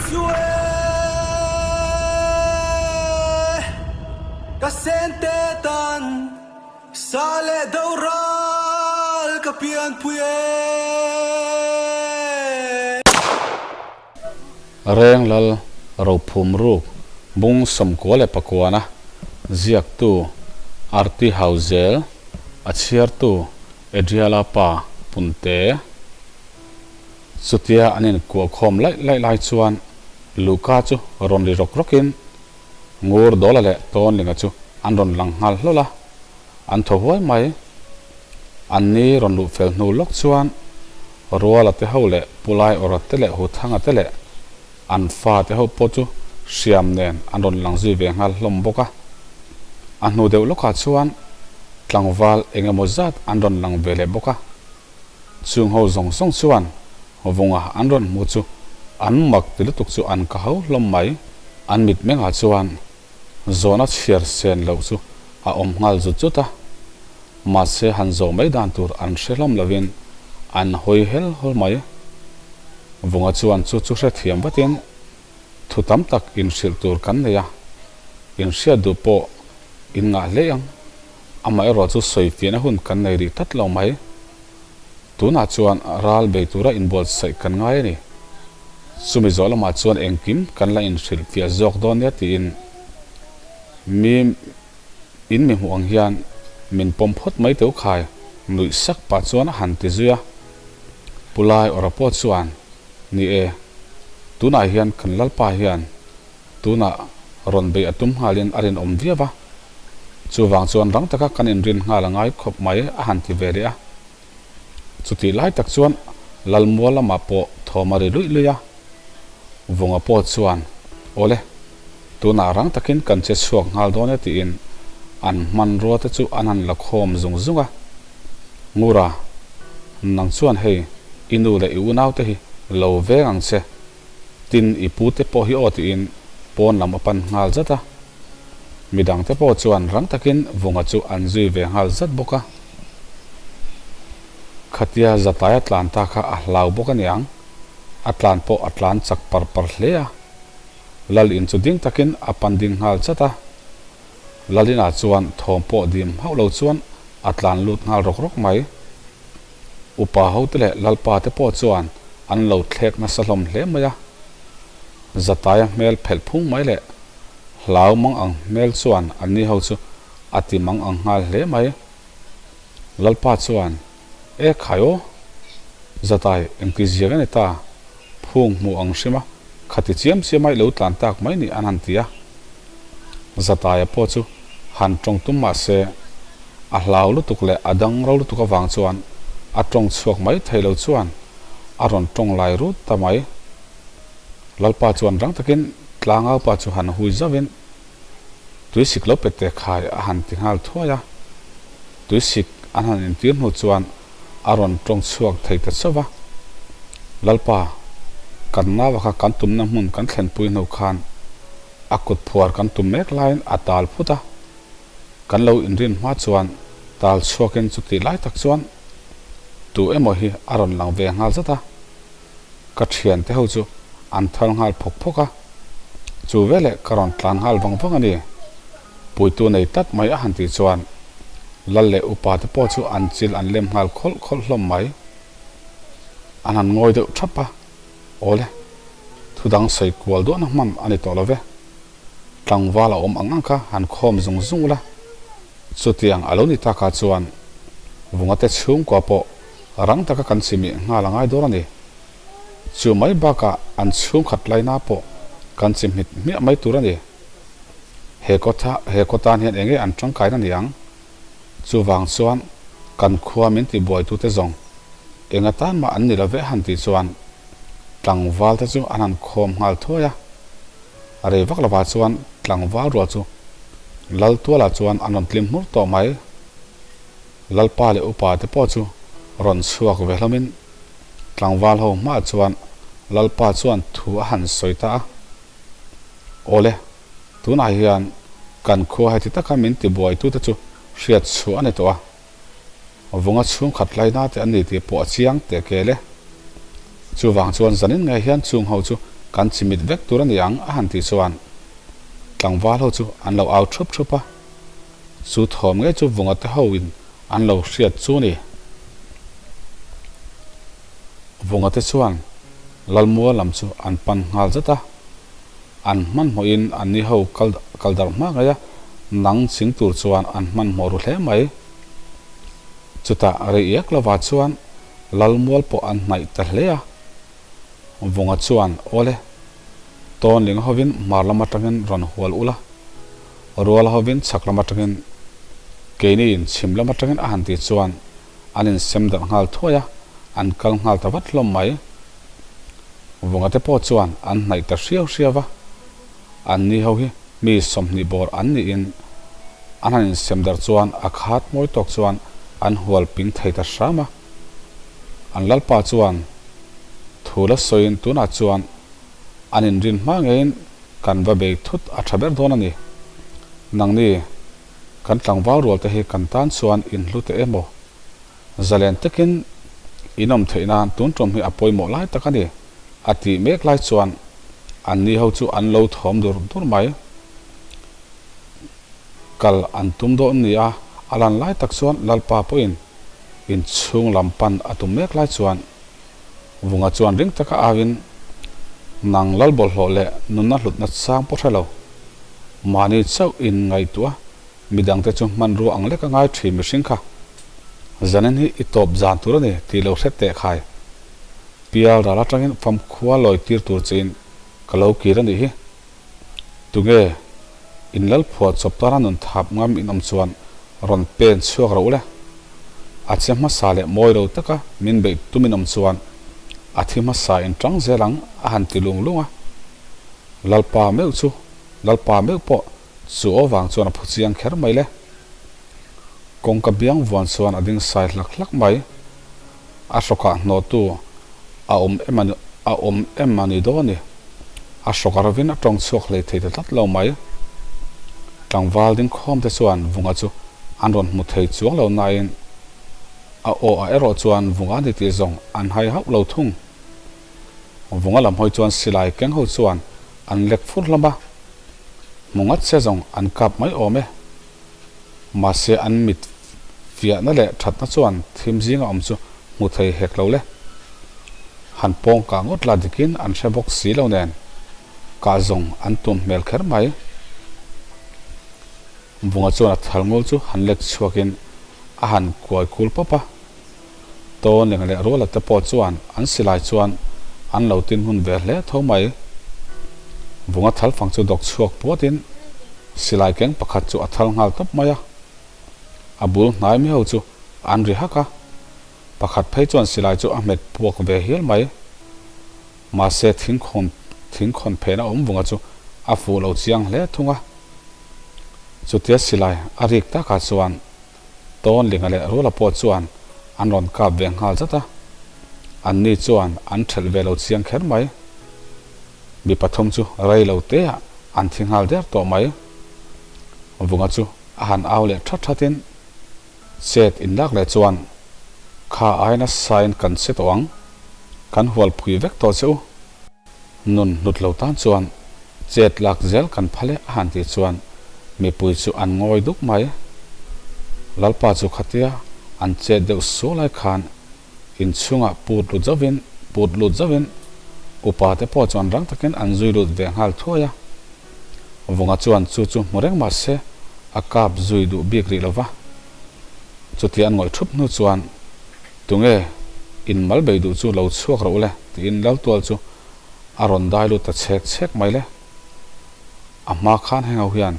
chu e Ka sente tan sa leh do ral ka pianpui e. Reng Lal Rophum Ruk Bung 98 na ziaktu Arti Hauzel a chhiartu Adriala pa Punte. Chutia an inkuah khawm laih laih lai chuan Luka chu rawn ri rawk rawkin Ngur Dawla leh Tawnlinga chu an rawn lang nghal hlawl a, an thaw huai mai. An ni rawn luh fel hnu lawk chuan Ruala te ho leh Pulai Awra te leh Huthanga te leh an fa te ho pawh chu hriam nen an rawn lang zui ve nghal hlawm bawk a. A hnu deuh lawkah chuan tlangval eng emaw zat an rawn lang ve leh bawk a. Chung ho zawng zawng chuan vunga an rawn hmu chu an mak ti lutuk chu an ka ho hlawm mai. An mitmengah chuan zawhna chhiar sen loh chu a awm nghal zut zut a, mahse han zawh mai dan tur an hre hlawm lovin an hawi hel hawl mai. Vunga chuan chu chu hrethiam vatin thu tam tak inhrilh tur kan nei a, inhriat duh pawh in ngah hle ang. Amaherawh chu sawi fiahna hun kan nei rih tlat lo mai. Tunah chuan ral bei tura inbuatsaih kan ngai a ni. Chumi zawh lamah chuan engkim kan la inhrilh fiah zawk dawn nia tiin mi in mi hmuh ang hian min pawm phawt mai teu khai nuih sak pah chuan a han ti zui a. Pu Lai Awra pawh chuan, Ni e, tunah hian kan Lalpa hian Tunah rawn beih a tum nghalin a rinawm viau a, chuvang chuan rang taka kan inrin nghal a ngai khawp mai a han ti ve leh a. Chutih lai tak chuan Lalmual lamah pawh thawm a ri luih luih a, Vunga pawh chuan, Awle, tunah rang takin kan che chhuak nghal dawn e tiin an hmanrua te chu an han la khawm zung zung a. Ngura, nang chuan hei i nu leh i unaute hi lo veng ang che. Tin, i pute pawh hi aw tiin pawn lam a pan nghal zat a. Midangte pawh chuan rang takin Vunga chu an zui ve nghal zat bawk a. Khatia Zataia tlan ta kha a hlau bawk a niang, a tlan pawh a tlan chak par par hle a. Lal in chu ding takin a pan ding nghal zat a. Lalina chuan thawm pawh dim hauh lo chuan a tlan lut nghal rawk rawk mai. Upa hote leh Lalpa te pawh chuan an lo thlek nasa hlawm hle mai a. Zataia hmel phelh phung mai leh hlau mang ang hmel chuan anni ho chu a ti mang ang nghal hle mai. Lalpa chuan, E khai aw! Zatai, engti ziak a ni ta? Phung hmuh ang hrim a, khati chiam chiam a i lo tlan tak mai ni an han ti a. Zataia pawh chu han tawng tum mah se, a hlau lutuk leh a dang ro lutuk avang chuan a tawng chhuak mai thei lo chuan a rawn tawng lai rut ta mai. Lalpa chuan rang takin tlangaupa chu han hui zauhin tuisik lo pe te khai a han ti nghal thuai a. Tuisik an han intir hnu chuan a rawn tawng chhuak thei ta chauh va. Lalpa, kan nau kha kan tumna hmun kan thlenpui hnu khan a kut phuar kan tum mek laiin a tal phut a. Kan lo inrin hma chuan tal chhuakin chutih lai tak chuan tu emaw hi a rawn lang ve nghal zat a. Ka thiante ho chu an thal nghal phawk phawk a. Chu veleh ka rawn tlan nghal vang vang a ni. Puitu nei tlat mai a han tih chuan Lal leh upa te pawh chu an chil an lem nghal khawlh khawlh hlawm mai. An han ngawi deuh thap a, Awle, thu dang sawi kual duahna hman a ni tawh lo ve. Tlangval a awm ang ang kha han khawm zung zung ula. Chutiang a lo ni takah chuan Vungate chhungkua pawh rang taka kan chimih nghal a ngai dawn a ni. Chu mai bakah an chhungkhat laina pawh kan chimhmit hmiah mai tur a ni. He kawtha he khaw tan hian enge an tangkaina ni ang? Chuvang chuan kan khua min tibuaitute zawng eng atan mah an ni lo ve han tih chuan tlangval te chu an han khawm nghal thuai a. A rei vak lovah chuan tlangval rual chu Laltualah chuan an rawn tlim hmur tawh mai. Lalpa leh upa te pawh chu rawn chhuak ve hlawmin tlangval ho hmaah chuan Lalpa chuan thu a han sawi ta a. Awle, tunah hian kan khua heti taka min tibuaitute chu hriat chhuah a ni tawh a, vunga chhungkhat laina te an ni tih pawh a chiang teh kel e. Chuvang chuan zanin ngei hian chung ho chu Kan chimit vek tur a ni ang a han tih chuan tlangval ho chu an lo au thup thup a. Chu thawm ngei chu Vunga te ho in an lo hriat chu a ni. Vunga te chuan Lalmual lam chu an pan nghal zat a. An hmanhmawhin an ni ho kal kal darh hma ngei a, nang ching tur chuan an hmanhmawh ru hle mai. Chutah rei iak lova chuan Lalmual pawh an hnaih ta hle a. Vunga chuan, Awle, Tawnling hovin hmar lam atangin rawn hual ula, Rual hovin chhak lam atangin, keiniin chhim lam atangin a han tih chuan an insem darh nghal thuai a, an kal nghal ta vat hlawm mai. Vunga te pawh chuan an hnaih ta hriau hriau va, an ni ho hi mi 20 bawr an niin an han insem darh chuan a khat mawi tawk chuan an hual ping thei ta hram a. An lalpa chuan thu la sawiin tunah chuan an inrin hma ngeiin kan va bei thut a tha ber dawn a ni. Nangni kan tlangval rual te hi kan tan chuan in hlu teh emaw? Zalen takin in awm theih nan tun tum hi a pawimawh lai tak a ni, a tih mek lai chuan anni ho chu an lo thawm dur dur mai. Kal an tum dawn ni a, a lan lai tak chuan Lalpa pawhin inchhung lam pan a tum mek lai chuan Vunga chuan ring taka auin, Nang lal bawlhhlawh leh nunna hlutna chang pawh hre lo. Mahni chauh in ngaihtuah midangte chu hmanrua ang lek a ngai thin mihring kha. Zanin hi i tawp zan tur a ni tih lo hre teh khai. Pial ral atangin famkhua lawi tir tur che in ka lo kir a nih hi. Tunge in lal phuah chawp tana nun thap ngam in awm chuan rawn pen chhuak ro le. A che hmasa leh mawi lo taka min beih tum in awm chuan a thi hmasa in tang zel ang a han ti lung lung a. Lalpa meuh chu Lalpa meuh pawh chu aw vang chuan a phu chiang kher mai le. Kawngka biang vuan chuan a ding sai hlak hlak mai. A hrawkah hnawhtu a awm em a a awm em a ni dawn ni. A hrawk a rovin a tawng chhuak hlei thei ta tlat lo mai. Tlangval ding khawm te chuan Vunga chu an rawn hmu thei chuang lo nain a aw ah erawh chuan Vunga a ni tih zawng an hai hauh lo thung. Vunga lam hawi chuan silai keng ho chuan an lek fur hlawm a, hmu ngat se zawng an kap mai awm e. Mahse an mit fiahna leh thatna chuan thim zinga awm chu hmu thei hek lo le. Han pawng kah ngawt la dikin an hre bawk si lo nen kah zawng an tum hmel kher mai. Vunga chuan a thal ngul chu han lek chhuakin a han kuai kul pawp a. Tawnling leh Ruala te pawh chuan an silai chuan an lo tin hun ve hle tho mai. Vunga thalfang chu dawk chhuak puatin silai keng pakhat chu a thal nghal tawp mai a. A bul hnai mi ho chu an ri hak a, pakhat phei chuan silai chu a hmet puak ve hial mai. Mahse thingkhawn thingkhawn phena awm Vunga chu a fuh lo chiang hle thung a. Chutia silai a rik takah chuan Tawnlinga leh Rula pawh chuan an rawn kap ve nghal zat a, anni chuan an ṭhelh ve lo chiang kher mai. Mi pathum chu rei lo teah an thi nghal der tawh mai. Vunga chu a han au leh ṭhat ṭhatin chet inlak leh chuan, Kha ai nasain kan che tawh ang, kan hualpui vek tawh che u. Nun hlut lo tan chuan chet lak zel kan phal e a han tih chuan mipui chu an ngawi duk mai. Lalpa chu khatia an chet deuh sual lai khan inchhungah put lut zauhin put lut zauhin upa te pawh chuan rang takin an zui lut ve nghal thuai a. Vunga chuan chu chu hmu reng mah se a kap zui duh bik rih lo va. Chutia an ngawih thup hnu chuan Tunge in mal bei duh chu lo chhuak rawh ule tiin Laltual chu a rawn dai lut ta chhek chhek mai le. A hma khan heng ho hian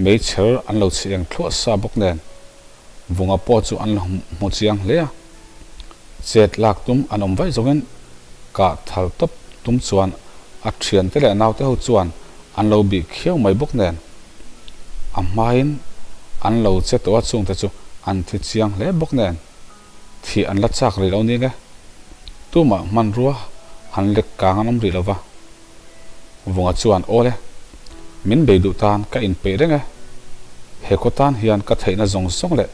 meichher an lo chhi eng thluah sa bawk nen Vunga pawh chu an la hmu chiang hle a. Chet lak tum an awm vaih zawngin kah thal tawp tum chuan a thiante leh naute ho chuan an lo bih khiau mai bawk nen a hmain an lo che tawh a chungte chu an thi chiang hle bawk nen. Thih an la chak rih lo ning e. Tumah hmanrua han lek kang an awm rih lo va. Vunga chuan, Aw le, min bei duh tan ka inpeih reng e. He khaw tan hian ka theihna zawng zawng leh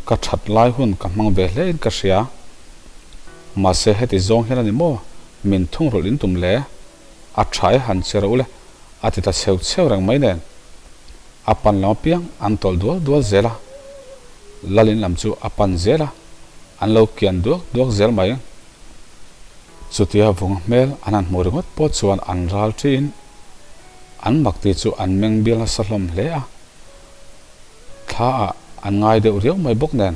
ka that lai hun ka hmang ve hle in ka hria. Mahse heti zawng hian a ni maw min thungrulh in tum le? A tha e han che rawh u le, a ti ta chheu chheu reng mai nen. A pan lam apiang an tawlh dual dual zel a. Lalin lam chu a pan zel a, an lo kian duak duak zel mai. Chutia vung hmel an han hmuh ringawt pawh chuan an ral ṭiin an makti chu an meng bial nasa hlawm hle a. Thla ah an ngai deuh riau mai bawk nen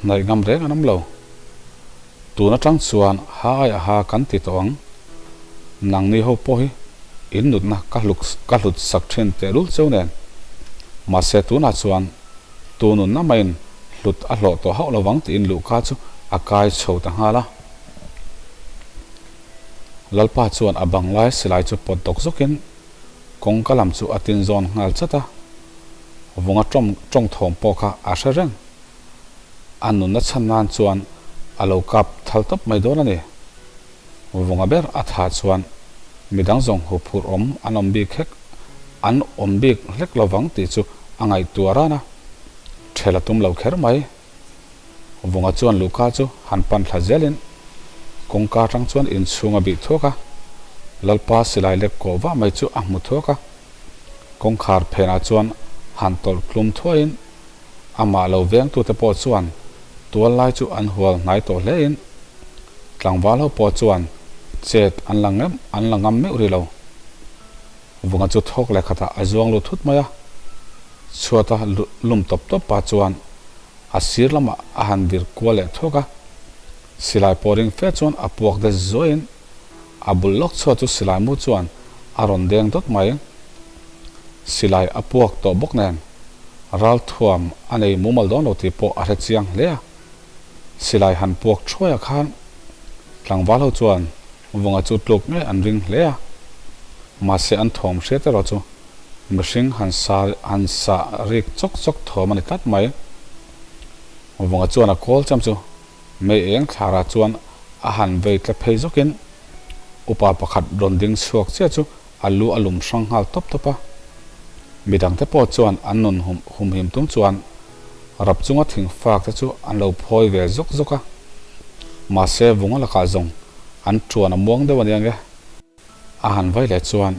hnaih ngam reng an awm lo. Tun atang chuan ha aiah ha kan ti tawh ang. Nangni ho pawh hi in nutna ka hluk ka hlut sak thin tehlul cheu nen. Mahse tunah chuan tu nunna maiin hlut a hlawh tawh hauh lovang tiin luhka chu a kai chho ta nghal a. Lalpa chuan a banglai silai chu pawt dawk zawkin Kawngka lam chu a tin zawn nghal chat a, vunga tawng tawng thawm pawh kha a hre reng. A nunna chhan nan chuan a lo kap thal tawp mai dawn a ni. Vunga ber a thah chuan midang zawng huphurh awm an awm bik hlek an awm bik hlek lovang tih chu a ngaihtuah ran a, ṭhel a tum lo kher mai. Vunga chuan Luka chu han pan thla zelin kawngka atang chuan inchhung a bih thuak a, Lalpa silai lek kawh vah mai chu a hmu thuak a. Kawngkhar phenah chuan han tawlh tlum thuaiin amah lo vengtute pawh chuan tual lai chu an hual hnai tawh hlein tlangval ho pawh chuan chet an la an la ngam meuh rih lo. Vunga chu thawk leh khatah a zuang lut thut mai a, chhuata lum tawp tawp pah chuan a sir lamah a han vir kual leh thuak a, silai pawh ring fe chuan a puak det zuaiin a bul lawk chhuat chu silai mu chuan a rawn deng dawt mai. Silai a puak tawh bawk nen ralthuam a nei mumal dawn lo tih pawh a hre chiang hle a, silai han puak thuai ah khan tlangval ho chuan Vunga chu tluk ngei an ring hle a, mahse an thawm hriat erawh chu mihring han sa han sa rik chawk chawk thawm a ni tlat mai. Vunga chuan a kawl cham chu mei eng thlarah chuan a han vei tla phei zawkin upa pakhat rawn ding chhuak chiah chu a lu a lum hrang nghal tawp tawp a. Midangte pawh chuan an nun humhim tum chuan rap chunga thing fak te chu an lo phawi ve zawk zawk a. Mahse vunga lakah zawng an tuan a muang deuh a nia nge. A han vai leh chuan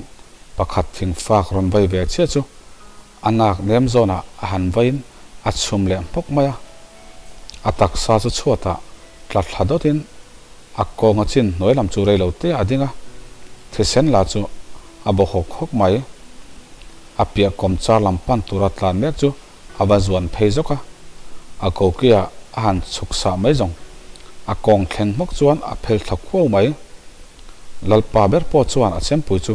pakhat thing fak rawn vai ve chiah chu a nak nem zawnah a han vaiin a chhum leh hmawk mai a. A taksa chu chhuatah tla thla dawtin a kawnga chin hnuai lam chu rei lo te a ding a, thisen lah chu a baw hawk hawk mai. A piah kawm char lam pan tura tlan mek chu a va zuan phei zawk a, a kokia a han chhuk sah mai zawng. A kawng thleng hmawk chuan a phel thla khuau mai. Lalpa ber pawh chuan a chempui chu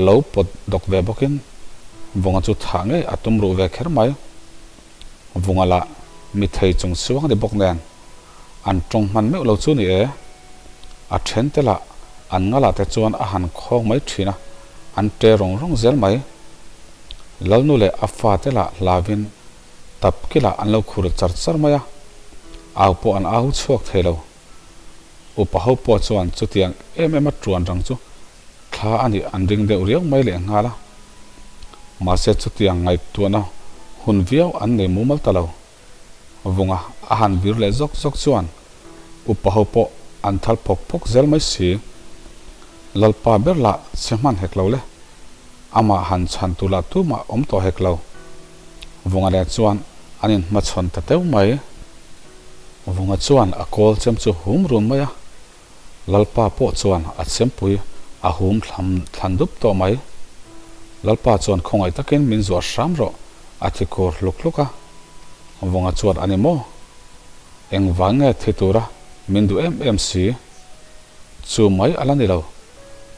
lo pawt dawk ve bawkin Vunga chu thah ngei a tum ruh ve kher mai. Vunga lah mi thei chung chuang a ni bawk nen an tawng hman meuh lo chu ni e. A then te lah an ngalah te chuan a han khawng mai thin a, an ṭe rawng rawng zel mai. Lalnu leh a fa te lah hlavin tap kilah an lo khur char char mai a, au pawh an au chhuak thei lo. Upa ho pawh chuan chutiang em em a ṭuan rang chu thla a nih an ring deuh riau mai leh nghal a. Mahse chutiang ngaihtuahna hun viau an nei mumal ta lo. Vunga a han vir leh zawk zawk chuan upa ho pawh an thal phawk phawk zel mai si. Lalpa ber lah che hman hek lo le. Amah han chhan tur lah tumah awm tawh hek lo. Vunga leh chuan an inhmachhawn ta teuh mai. Vunga chuan a kawl chem chu hum run mai a. Lalpa pawh chuan a chempui a hum thlam thlan dup tawh mai. Lalpa chuan khawngaih takin min zuah hram rawh a thi khur hluk hluk a. Vunga chuan a ni maw? Engvang nge thi tura min duh em em si? Chu mai a la ni lo.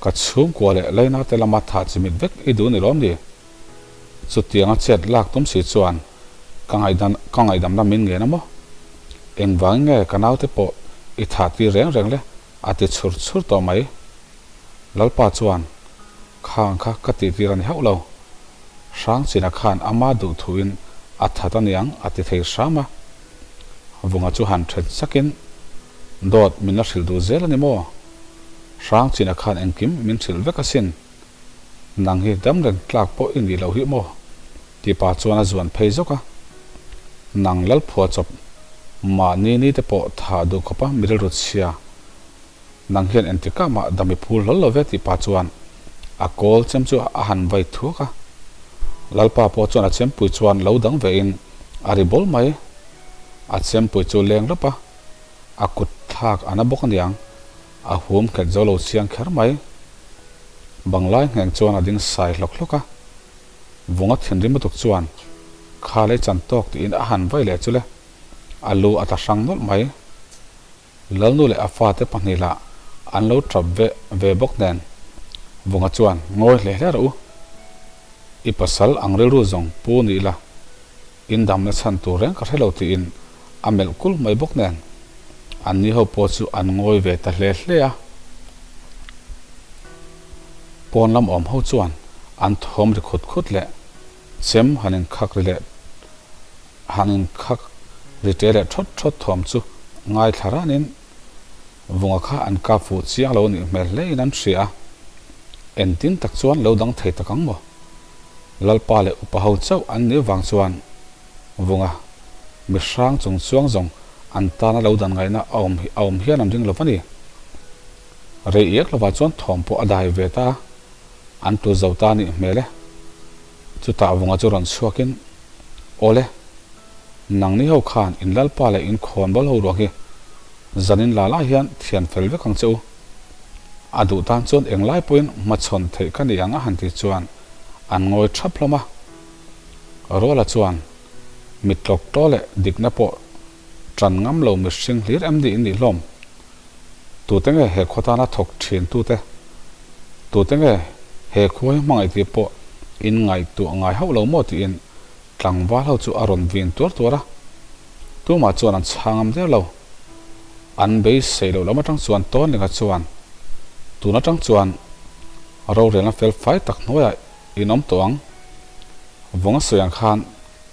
Ka chhungkua leh Leina te lama thah chimit vek i duh ni lawm ni? Chutianga chet lak tum si chuan ka ngaihdan ka ngaihdamna min ngen a maw? Engvangin nge ka naute pawh i thah tir reng reng le? a ti chhur chhur tawh mai. Lalpa chuan, Khang kha ka tih tir a ni hauh lo. Hrangchina khan ama duh thuin a that a niang a ti thei hram a. Vunga chu han then sakin, Dawt min la hrilh duh zel a ni maw? Hrangchina khan engkim min hrilh vek asin. Nang hi dam reng tlak pawh i nih loh hi maw? Ti pa chuan a zuan phei zawk a. Nang Lalphua chawp mahni ni te pawh thah duh khawp a mi rilru chhia. Nang hian engtikah mah dam i phur hlawl lo ve tih pa chuan. A kawl chem chu a han vai thuak a. Lalpa pawh chuan a chempui chuan lo dang ve in a ri bawl mai. A chempui chu leng lawp a, a kut thlak a na bawk aniang, a hum nghet zo lo chiang kher mai. Banglai ngheng chuan a ding sai hlawk hlawk a. Vunga thinrim lutuk chuan kha lei chan tawk tiin a han vai leh chu le, a lu a tla hrang nawlh mai. Lalnu leh a fate pahnih lah an lo tap ve ve bawk nen Vunga chuan ngawi hle hle rawh u. I pasal ang rilru zawng pu ni ila in damna chhan tur reng ka hre lo tiin a melh kul mai bawk nen an ni ho pawh chu an ngawi ve ta hle hle a. Pawn lam awm ho chuan an thawm ri khut khut leh chem han inkhak ri leh han inkhak ri ṭe leh ṭhawt ṭhawt thawm chu ngaithla ranin Vunga kha an kap fuh chiang lo nih hmel hlein an hria a, engtin tak chuan lo dang thei tak ang maw? Lalpa leh upa ho chauh an nih vang chuan Vunga mi hrang chung chuang zawng an tana lo dan ngaihna a awm a awm hian an ring lo va ni. Rei iak lovah chuan thawm pawh a dai ve ta a, an tu zo ta nih hmel e. Chutah Vunga chu rawn chhuakin, Awle, nangni ho khan in Lalpa leh in khawnbawl ho ruang hi zanin la lai hian thian fel vek ang che u. A duh tan chuan englai pawhin hmachhawn theih ka ni ang a han tih chuan an ngawi thap hlawm a. Ruala chuan mit tlawk tlaw leh dikna pawh tan ngam lo mihring hlir em ni in nih hlawm? Tute nge he khua tana thawk thin tute? Tute nge he khua hi hmangaih tih pawh in ngaihtuah ngai hauh lo maw tiin tlangval ho chu a rawn vin tuar tuar a. Tumah chuan an chhang ngam der lo. An beisei loh lam atang chuan Tawnlinga chuan tun atang chuan rorelna fel fai tak hnuaiah in awm tawh ang. Vawng a sawi ang khan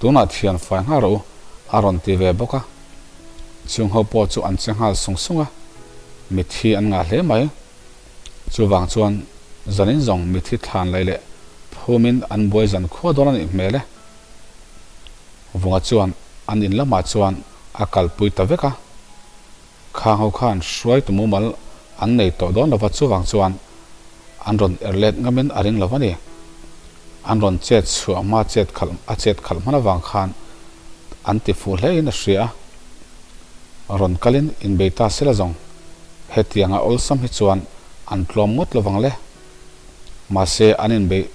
Tunah thian fai nghal rawh u, a rawn ti ve bawk a. Chung ho pawh chu an che nghal sung sung a, mithi an ngah hle mai. Chuvang chuan zanin zawng mithi thlan laih leh phumin an buai zan khua dawn a nih hmel e. Vunga chuan an in lamah chuan a kalpui ta vek a. Khang ho khan hruaitu mumal an nei tawh dawn lova chuvang chuan an rawn er let ngamin a ring lo a ni. An rawn chet chhuah hma chet khalh a chet khalh hman avang khan an ti fuh hle in a hria a. Rawn kalin inbei ta sela zawng hetianga awlsam hi chuan an tlawm ngawt lovang le. Mahse an inbeih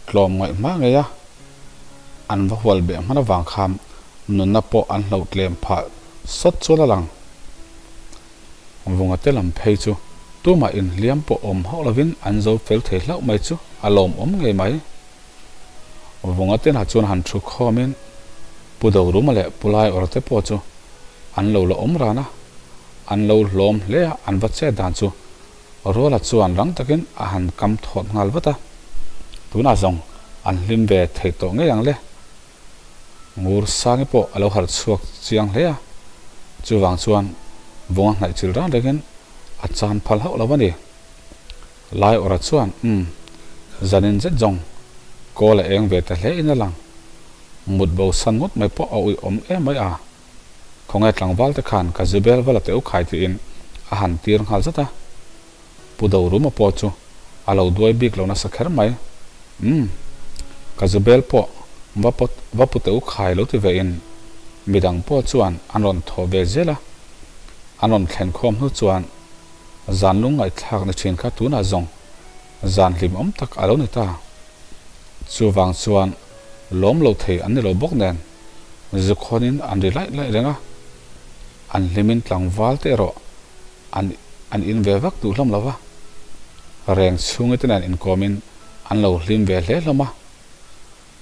tlawm ngaih hma ngei a. An va hual beh hman avang khan nunna pawh an hloh tlem phah sawt chuan a lang. Vunga te lam phei chu tumah inhliam pawh awm hauh lovin an zo fel thei hlauh mai chu a lawmawm ngei mai. Vunga te lah chuan han thu khawmin Pu Doruma leh Pu Laiawrh te pawh chu an lo la awm ran a, an lo hlawm hle a, an va chet dan chu Ruala chuan rang takin a han kam thawt nghal vat a, tunah zawng an hlim ve thei tawh ngei ang le. Ngur Sangi pawh a lo harh chhuak chiang hle a, chuvang chuan vunga hnaih chil ran rengin a chan phal hauh lo a ni. Laiawrha chuan, Umm, zanin zet zawng kawl a eng ve ta hle in a lang. Mut bo san ngawt mai pawh a uiawm em mai a. Khawnge tlangval te khan ka zu bel va la teh u khai tiin a han tir nghal zat a. Pu Doruma pawh chu a lo duai bik lo nasa kher mai. Umm, ka zu bel pawh va pawt va pu teh u khai lo ti ve in midang pawh chuan an rawn thawh ve zel a. An rawn thlen khawm hnu chuan zan lungngaihthlak ni thin kha tunah zawng zan hlimawm tak a lo ni ta. Chuvang chuan lawm lo thei an ni lo bawk nen. Zukhawnin an ri laih laih reng a, an hlimin tlangval te erawh an an in ve vak duh hlawm lo va, reng chhungi te nen inkawmin an lo hlim ve hle hlawm a.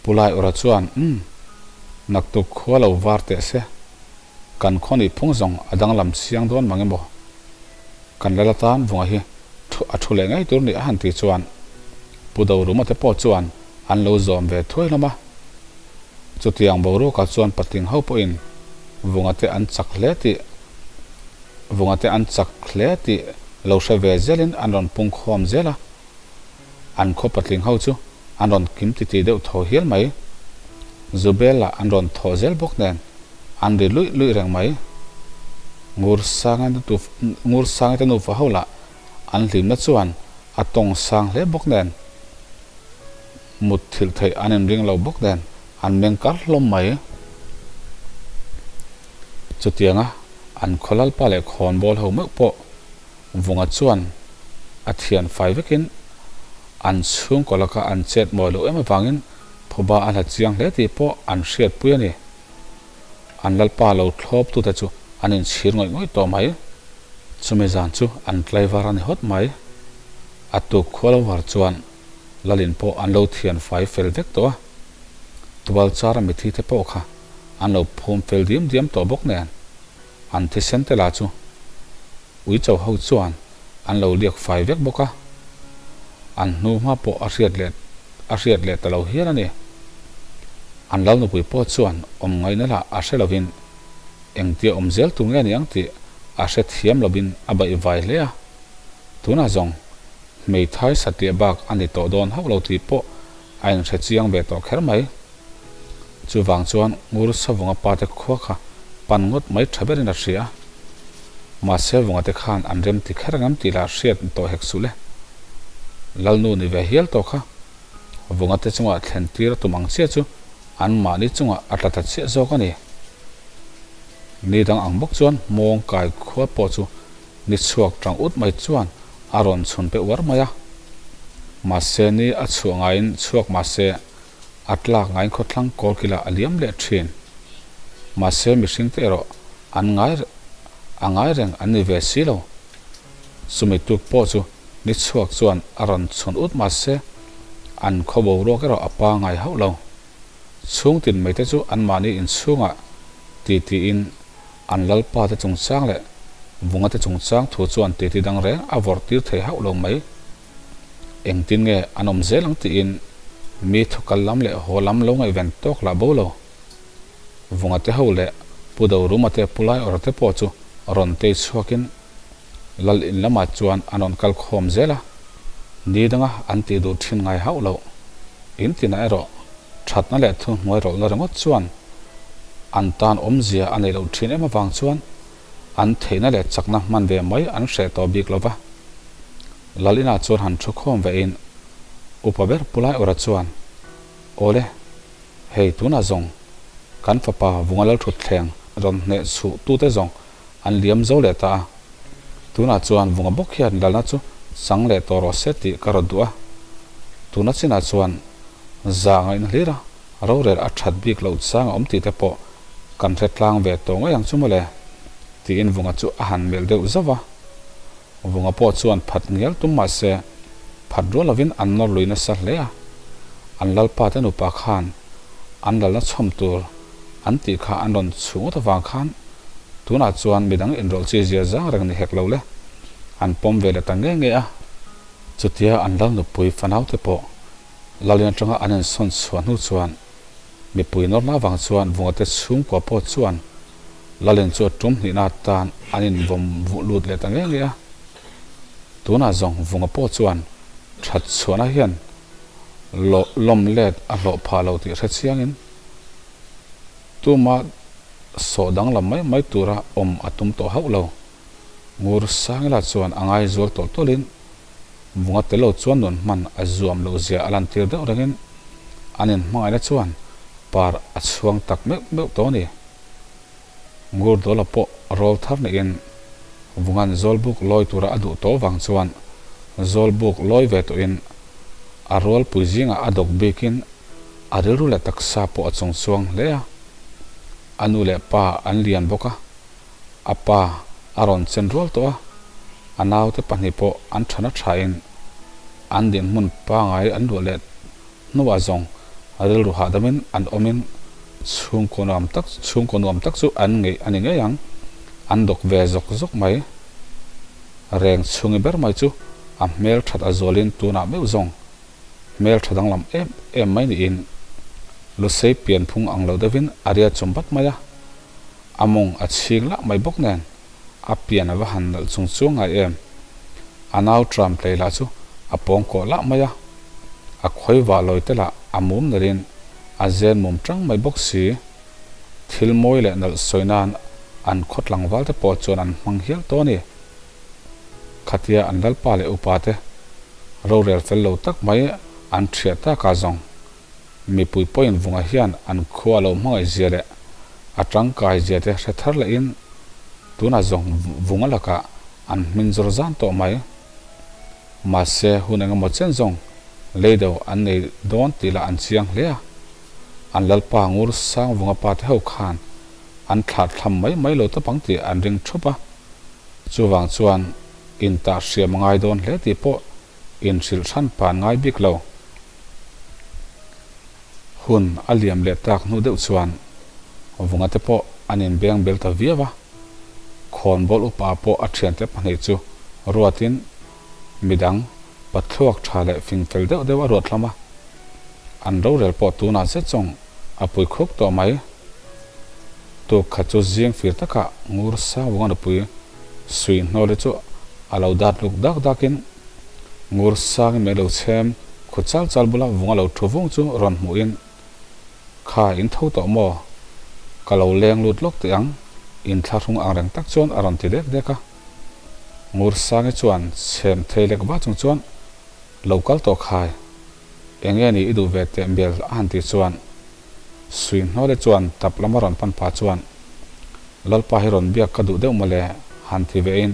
Pu Laiawrha chuan, Umm, naktuk khua lo var teh se, kan khaw nih phung zawng a danglam chiang dawn mang emaw? Kan lal atan vunga hi thu a thu leh ngei tur nih a han ti chuan Pu Doruma te pawh chuan an lo zawm ve thuai hlawm a. Chutiang boruakah chuan patling ho pawhin vunga te an chak hle tih vunga te an chak hle tih lo hre ve zelin an rawn pung khawm zel a. An khaw patling ho chu an rawn kim titi deuh tho hial mai. Zubel lah an rawn thawh zel bawk nen an ri luih luih reng mai. Ngursanga te nufa ho lah an hlimna chuan a tawng sang hle bawk nen. Mutthilh theih an inring lo bawk nen an meng kar hlawm mai. Chutianga an khaw lalpa leh khawnbawl ho meuh pawh Vunga chuan a thian fai vekin an chhungkaw laka an chet mawi loh em avangin phuba a hla chiang hle tih pawh an hriatpui a ni. An lalpa lo thlawp tute chu an inchhir ngawih ngawih tawh mai. Chumi zan chu an tlaivar a ni hawt mai. A tuk khua lo var chuan Lalin pawh an lo thian fai fel vek tawh a, tual chara mithi te pawh kha an lo phum fel diam diam tawh bawk nen, an thisen te lah chu uicho ho chuan an lo liak fai vek bawk a, an hnu hma pawh a hriat leh a hriat leh ta lo hial a ni. An lal nupui pawh chuan awm ngaihna lah a hre lovin engtia awm zel tur nge niang tih a hre thiam lovin a baih vai hle a, tunah zawng Hmeithai satliah bak a ni tawh dawn hauh lo tih pawh a inhre chiang ve tawh kher mai. Chuvang chuan Ngur Savunga pate khua kha pan ngawt mai tha berin a hria a. Mahse Vunga te khan an rem ti kher ngam tih lah hriat tawh hek suh le. Lalnu ni ve hial tawh kha Vunga te chungah thlen tir a tum ang chiah chu an mahni chungah a tla ta chiah zawk a ni. Ni dang ang bawk chuan Hmawng kai khua pawh chu Ni chhuak tang ut mai chuan a rawn chhun pe uar mai a. Mahse ni a chhuah ngaiin chhuak mahse a tlak ngaiin khawthlang kawlkilah a liam leh thin. Mahse mihringte erawh an ngai a ngai reng an ni ve si lo. Chumi tuk pawh chu ni chhuak chuan a rawn chhun ut mahse an khaw boruak erawh a pangai hauh lo. Chhungtin mai te chu anmahni inchhungah ti tiin An lalpa te chungchang leh Vunga te chungchang thu chuan titi dang reng a vawrh tir thei hauh lo mai. Engtin nge an awm zel ang tiin mi thu kal lam leh haw lam lo ngaihven tawk lah bo lo. Vunga te ho leh Pu Doruma te Pu Laiawrha te pawh chu rawn tei chhuakin Lal in lamah chuan an rawn kal khawm zel a, ni danga an tih duh thin ngai hauh lo. In tinah erawh Thatna leh thuhnuai rawlhna ringawt chuan an tan awmzia a neih loh thin em avang chuan an theihna leh chakna hman ve mai an hreh tawh bik lo va. Lal inah chuan han thu khawm vehin upa ber Pu Laiawra chuan, Awle, hei tunah zawng kan fapa Vunga Lalthutthleng rawn hneh chhuh tute zawng an liam zo leh ta a, tunah chuan Vunga bawk hian lalna chu chang leh tawh rawh se tih ka rawt duh a, tuna chinah chuan za ngaihna hlir a, rorel a that bik loh chang a awm tih te pawh kan hre tlang ve tawh ngei ang chu mawle, tiin Vunga chu a han melh deuh zauh a. Vunga pawh chuan phat ngial tum mah se, phat rual lovin an nawr lui nasa hle a, an lalpa te nupa khan an lalna chhawm tur an tih kha an rawn chhuh ngawt avang khan tunah chuan midang inrawlh chi zia zang reng ni hek lo le, an pawm ve leh ta nge nge a. Chutia an lal nupui fanau te pawh lalin atanga an insawn chhuah hnu chuan mipui nawrna avang chuan Vunga te chhungkua pawh chuan Lalin chu a tum hnihna atan an invawm vuh lut leh ta nge nge a. Tunah zawng Vunga pawh chuan that chhuahna hian lawm let a hlawh phah lo tih hre chiangin tuma sawh danglam mai mai tura awm a tum tawh hauh lo. Ngur Sangila chuan a ngai zual tawlh tawlhin Vunga tel lo chuan nun hman a zuam loh zia a lantir deuh rengin an inhmangaihna chuan par a chhuang tak meuh meuh tawh a ni. Ngurdawla pawh rawl thar niin Vunga'n Zawlbuk lawi tura a duh tawh vang chuan Zawlbuk lawi ve tawhin a rualpui zingah a dawk bikin a rilru leh taksa pawh a chungchuang hle a. A nu leh pa an lian bawk a, a pa a rawn chen rual tawh a, a naute pahnih pawh an thana thain an dinhmun pangai an luah leh hnuah zawng rilru hahdamin an awmin chhungkaw nuam tak chhungkaw nuam tak chu an ngeih a ni ngei ang, an dawk ve zawk zawk mai. Reng chhungi ber mai chu a hmel that a zualin tunah meuh zawng hmel tha danglam em em mai niin Lusei pianphung ang lo deuhin a ria chum bat mai a, a mawng a chhing lah mai bawk nen a pian a va han nalh chung chuang ngai em. A nau tram tlei lah chu a pawng kawh lah mai a, a khawi vah lawi te lah a mum nalhin a zen mum tang mai bawk si. Thil mawi leh nalh sawi nan an khaw tlangval te pawh chuan an hmang hial tawh a ni. Khatia an lalpa leh upa te rorel fel lo tak mai. An ṭhiah takah zawng mipui pawhin Vunga hian an khua lo hmangaih zia leh a ṭangkai zia te hre thar lehin tunah zawng Vunga lakah an hmin zawr zan tawh mai. Mahse hun engemaw chen zawng leido an nei dawn tih lah an chiang hle a, an Lalpa Ngur Sang Vunga pa te ho khan an thlah thlam mai mai lo tawp ang tih an ring thup a, chuvang chuan intah hriam a ngai dawn hle tih pawh inhrilh hran pan ngai bik lo. Hun a liam leh tak hnu deuh chuan Vunga te pawh an inbeng bel ta viau a, khawnbawl upa pawh a thiante pahnih chu ruatin midang pathluak tha leh fing fel deuh deuh a ruat hlawm a, an rorel pawh tunah zet zawng a pui khuk tawh mai. Tuk khat chu zing fir takah Ngur Sangvunga nupui Sui hnawle chu a lo dat luk dak dakin Ngur Sangi mai lo chhem khu chal chal bula vunga lo thu vung chu rawn hmuhin, Kha in tho tawh maw? Ka lo leng lut lawk teh ang, inthlahrung ang reng tak chuan a rawn ti dek dek a. Ngur Sangi chuan chhem thei lek va chung chuan, Lo kal tawh khai, enge ni i duh ve teh mial a han tih chuan, Sui hnawle chuan tap lama rawn pan pah chuan, Lalpa hi rawn biak ka duh deuh mawle, han ti ve in,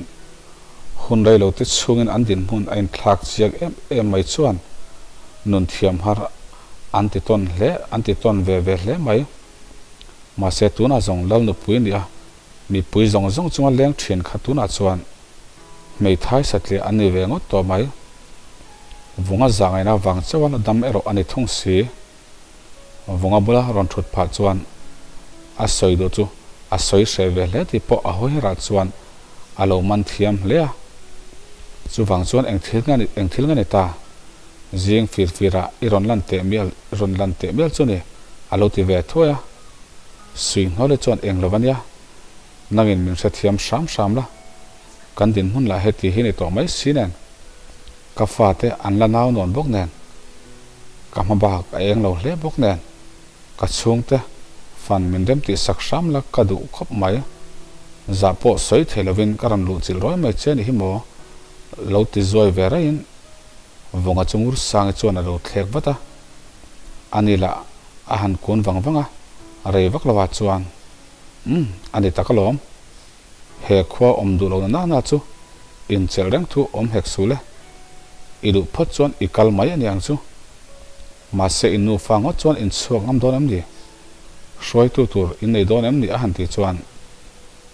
hun rei lo te chhungin an dinhmun a inthlak chiang em em mai chuan nun thiam har an ti tawn hle, an ti tawn ve ve hle mai. Mahse tunah zawng Lal nupui nia mipui zawng zawng chunga leng thin kha tunah chuan hmeithai satliah an ni ve ngawt tawh mai. Vunga zahngaihna vang chauha la dam erawh a ni thung si. Vunga bula rawn thut phah chuan a sawi duh chu a sawi hreh ve hle tih pawh a hawi herah chuan a lo man thiam hle a. Chuvang chuan eng thil nge eng thil nge ni ta? Zing fir firah i rawn lan teh mial rawn lan teh mial chu ni a lo ti ve thuai a. Sui hnawle chuan eng lo va nia, nangin min hrethiam hram hram la, kan dinhmun lah heti hi ni tawh mai si nen. Ka fate an la nau nawn bawk nen, ka hma bak a eng lo hle bawk nen, ka chhungte fan min rem tih sak hram la ka duh khawp mai. Zah pawh sawi thei lovin ka rawn luh chilh rawi mai che ni hi maw? Lo ti zuai ve raiin Vunga chu Ngursangi chuan a lo thlek vat a, ani lah a han kun vang vang a, rei vak lovah chuan, Umm, a ni tak alawm. He khua awm duh lo na nana chu inchelh reng thu awm hek sul e. I duh phawt chuan i kal mai a ni ang chu. Mahse in nufa ngawt chuan in chhuak ngam dawn em ni? Hruaitu tur in nei dawn em ni a han tih chuan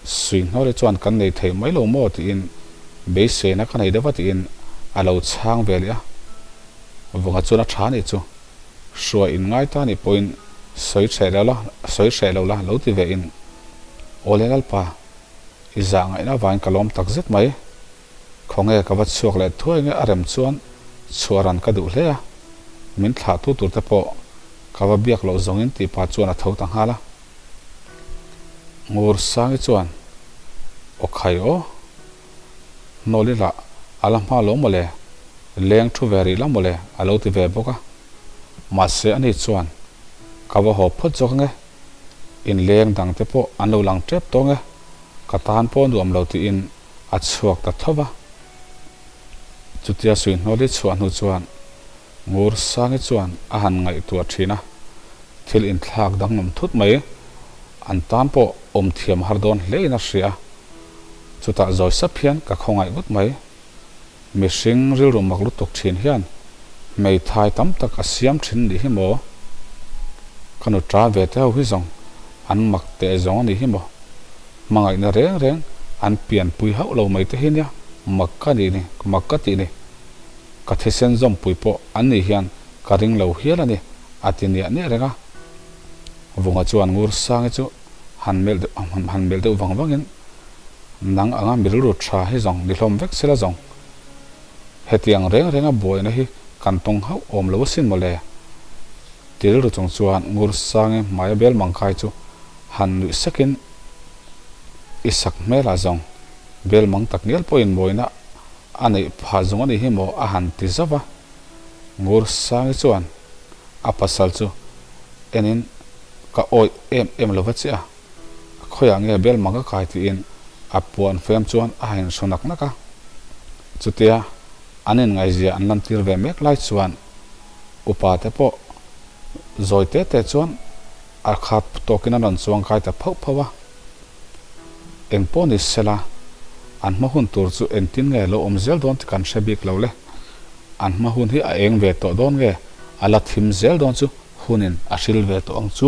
Suihnawri chuan kan nei thei mai lo maw tiin beiseina ka nei deuh a tiin a lo chhang ve leh a. Vunga chuan a tha a nih chu. Hruai in ngai ta nih pawhin sawi hreh lo la, sawi hreh lo la lo ti ve in, Awle Lalpa, i zah ngaihna avangin ka lawm tak zet mai. Khawnge ka va chhuak leh thuai nge a rem chuan chhuah ran ka duh hle a, min thlah tu tur te pawh ka va biak loh zawngin tih pah chuan a tho ta nghal a. Ngur Sangi chuan, Aw khai aw, Hnawli lah a la hma lo mawle, leng thu ve rih la mawle a lo ti ve bawk a. Mahse ani chuan, Ka va haw phawt zawk ange, inleng dang te pawh an lo lang tep tawng e, ka tan pawh nuam lo tiin a chhuak ta tho va. Chutia Suihnawli chhuah hnu chuan Ngur Sangi chuan a han ngaihtuah thin a, thil inthlak danglam thut mai, an tan pawh awm thiam har dawn hle in a hria a. Chutah zawi sap hian ka khawngaih ngawt mai. Mihring rilru mak lutuk thin hian hmeithai tam tak a siam thin nih hi maw? Ka nu ta ve te ho hi zawng an mak teh zawng a nih hi maw? Hmangaihna reng reng an pianpui hauh lo mai te hi nia mak ka nih ni, mak ka tih ni. Ka thisen zawmpui pawh an nih hian ka ring lo hial a ni, a ti niah niah reng a. Vunga chuan Ngur Sangi chu han melh deuh han melh deuh vang vangin, Nang anga mi rilru tha hi zawng ni hlawm vek sela zawng. Hetiang reng renga buaina hi kan tawng hauh awm lo asin mawle. Ti rilru chung chuan Ngur Sangi hmaia bel mangkai chu han nuih sakin, I sak hmelah zawng bel mang tak ngial pawhin mawina a neih phah zawng a nih hi maw a han ti zauh va. Ngur Sangi chuan a pasal chu enin ka awih em em lo va che a, khawiah nge bel mak a kai tiin a puan fem chuan a ha inhru nak nak a. Chutia an inngaihzia an lantir ve mek lai chuan. Upa te pawh zawi te te chuan a khat tawkin an rawn chuang kai ta phauh phauh a. Eng pawh ni sela, an hma hun tur chu engtin nge lo awm zel dawn tih kan hre bik lo le. An hma hun hi a eng ve tawh dawn nge a la thim zel dawn chu hunin a hril ve tawh ang chu.